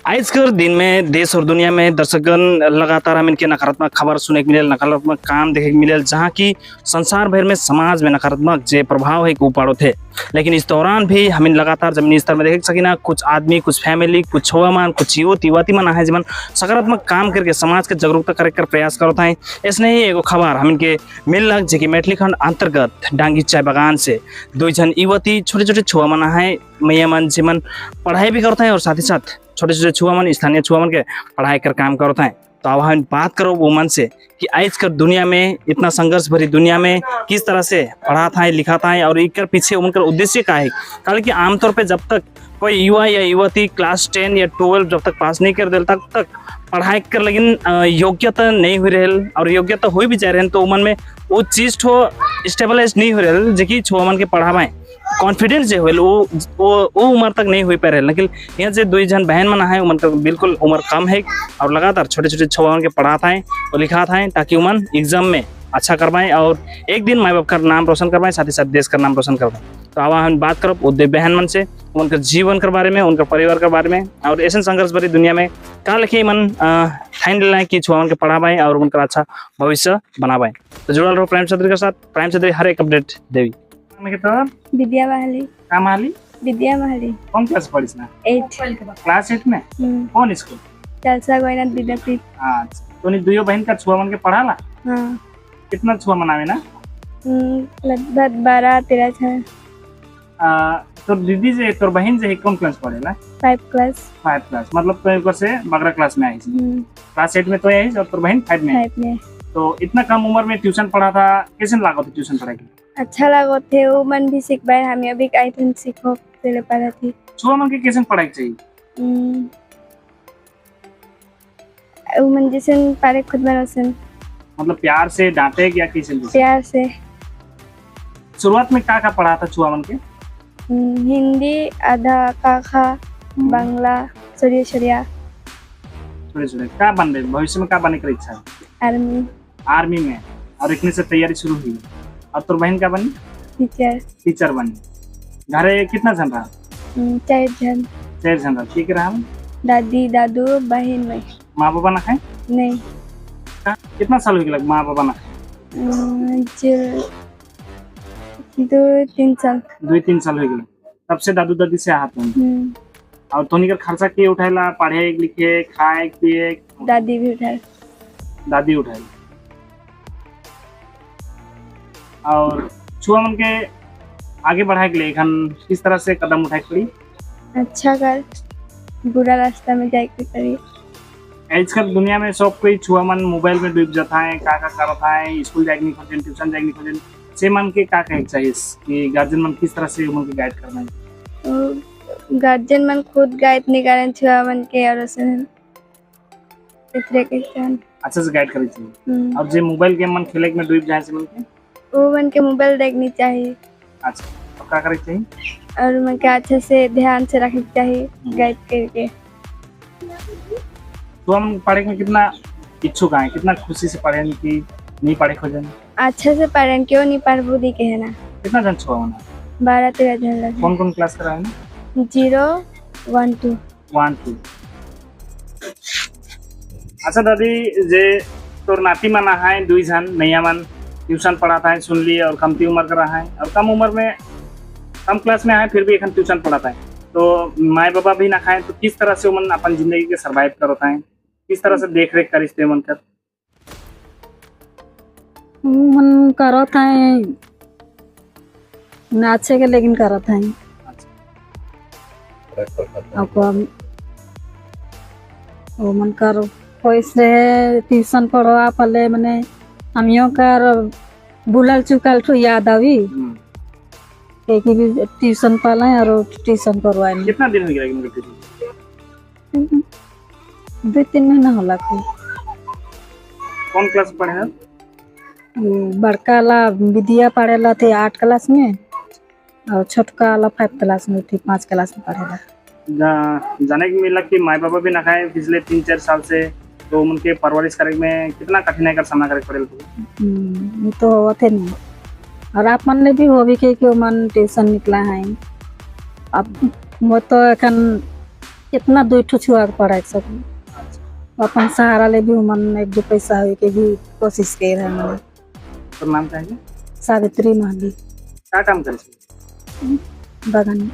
आज कर दिन में देश और दुनिया में दर्शकगण लगातार हम इनके नकारात्मक खबर सुने के मिले, नकारात्मक काम देखे के मिले, जहाँ की संसार भर में समाज में नकारात्मक जे प्रभाव है वो पड़ो थे। लेकिन इस दौरान भी हम इन लगातार जमीनी स्तर में देख सकिना कुछ आदमी, कुछ फैमिली, कुछ छुआ, कुछ युवती युवती मन है जीवन सकारात्मक काम करके समाज के जागरूकता करे कर प्रयास करता है। इसने ही एगो खबर हम इनके मिल लग जे कि मैथिली खंड अंतर्गत डांगी चाय बागान से दो जन युवती छोटे छोटे छुआ मन है मैया मन जीवन पढ़ाई भी करता है और साथ ही साथ छोटे छोटे छुआ मन स्थानीय छुआ मन के पढ़ाई कर काम करता है। तो अब हम बात करो वो मन से कि आज कर दुनिया में इतना संघर्ष भरी दुनिया में किस तरह से पढ़ाता है, लिखाता है और एक पीछे उनका उद्देश्य का है। कारण कि आमतौर पे जब तक कोई युवा या युवती क्लास 10 या 12 जब तक पास नहीं कर दे तब तक पढ़ाई कर लेकिन योग्यता नहीं हो रहे और योग्यता हो भी जा रहे तो मन में वो चीज़ ठो स्टेबलाइज नहीं हो रहे जे कि छुआ मन के पढ़ावाएं कॉन्फिडेंस जो होल वो उम्र तक नहीं हो पा रहे। लेकिन यहाँ से दो जन बहन मन है उमन का बिल्कुल उम्र कम है और लगातार छोटे छोटे छुआ के पढ़ाता है और लिखाता है ताकि उमन एग्जाम में अच्छा करवाएं और एक दिन माँ बाप का नाम रोशन करवाएं, साथ ही साथ देश का नाम रोशन करवाएं। तो अब हम बात करो उद्योग बहन मन से उनका जीवन के बारे में, उनका परिवार के बारे में और ऐसे संघर्ष भरी दुनिया में का लिखे मन ठान लेना है कि छुआ मन के पढ़ावाएं और उनका अच्छा भविष्य बनावाएं। तो जुड़ल रहो प्राइम चौधरी के साथ। प्राइम चौधरी हर एक अपडेट देवी। तो विद्या महली। का माली? विद्या महली। कौन क्लास पढ़िस ना? 8। क्लास 8 में? कौन स्कूल? चालसा गोयनाथ विद्यापीठ। अच्छा, तो नी दुयो बहन का छुआ मन के पढ़ाला? हाँ। कितना छुआ मनावे ना? लगभग 12-13 छः। तोर दीदी जे तोर बहन जे कौन क्लास पढ़ेला? 5 क्लास। 5 क्लास, मतलब तो एक से बगरा क्लास में आई। क्लास 8 में तो आई और तोर बहन 5 में। 5 में। तो इतना कम उम्र में ट्यूशन पढ़ा था, कैसे लागो थी ट्यूशन पढ़ाई? अच्छा लागो थे, वो मन भी सीख पाए, हम अभी आई थी सीखो तेरे पढ़ा थी। छुआ मन के कैसे पढ़ाई चाहिए? वो मन जैसे पारे खुद बनोसन। मतलब प्यार से डांटे या कैसे? प्यार से। शुरुआत में का का पढ़ा था छुआ मन के? हिंदी, आधा काखा, बांग्ला, सरिया सरिया। थोड़े थोड़े। का बन रहे भविष्य में, का बनने की इच्छा है? आर्मी। आर्मी में, और इतने से तैयारी शुरू हुई। और तोर बहन का बनी? टीचर। टीचर बनी। घरे कितना जन रहा? 4 जन। 4 जन रहा। ठीक रहा? दादी दादू बहन में। माँ बाबा ना खाए? नहीं। कितना साल हो गया माँ बाबा ना खाए? 2-3 साल। 2-3 साल हो गया तब से दादू दादी से हाथ में। और तोनी का खर्चा के उठाएला, पढ़े लिखे खाए पिए? दादी भी उठाए। दादी उठाए। और छुआ मन के आगे बढ़ाए के लिए हम किस तरह से कदम उठाए पड़ी? अच्छा कर बुरा रास्ता में जाए के करी। आजकल दुनिया में सब कोई छुआ मन मोबाइल में डूब जाता है, का का करता है, स्कूल जाए नहीं खोजन, ट्यूशन जाए नहीं खोजन, से मन के का कहे चाहिए कि गार्जियन मन किस तरह से उनके गाइड करना है? गार्जियन मन खुद गाइड नहीं करें छुआ मन के और इतने के अच्छा से गाइड करे चाहिए। और जे मोबाइल गेम मन खेले में डूब जाए से मन के वो मन के मोबाइल देखनी चाहिए। अच्छा, तो क्या करे चाहिए? और मन के अच्छे से ध्यान से रखनी चाहिए गाइड करके। तो हम पढ़े में कितना इच्छुक है, कितना खुशी से पढ़े कि नहीं पढ़े खोजन? अच्छे से पढ़े, क्यों नहीं पढ़ बुद्धि के है ना। कितना जन छुआ होना? 12-13 जन लगे। कौन कौन क्लास करा है ना? 0, 1, 2। 1, 2। अच्छा दादी, जे तोर नाती मन है 2 जन नैया मन ट्यूशन पढ़ाता है सुन ली और कमती उम्र का रहा है और कम उम्र में कम क्लास में आए फिर भी एक ट्यूशन पढ़ाता है, तो माए बाबा भी ना खाए तो किस तरह से मन अपन जिंदगी के सरवाइव करता है, किस तरह से देख रेख कर मन कर? मन करत है नाचे के लेकिन करत है। अच्छा। वो मन कर पैसे ट्यूशन पढ़वा पले मने हमियों कर बुलल चुकल तो याद आवी कि भी ट्यूशन पढ़े और ट्यूशन पढ़वाए। कितना दिन हो गया ट्यूशन? 2-3 महीना होला। कौन क्लास पढ़े हैं? बड़का वाला विद्या पढ़ेला थे 8 क्लास में और छोटका वाला 5 क्लास में थी, 5 क्लास में पढ़ेला। जाने के मिला कि माई बाबा भी ना खाए पिछले 3-4 साल से, तो उनके परवरिश करे में कितना कठिनाई का सामना करे पड़े? तो होते नहीं और आप मन ने भी हो भी के मन ट्यूशन निकला है। अब वो तो एखन कितना दो ठो छुआ के पढ़ाई सकूं। अपन सहारा ले भी मन एक दो पैसा होए के भी कोशिश कर रहे हैं। तोर नाम का है? सावित्री महली। का काम करे? बागान।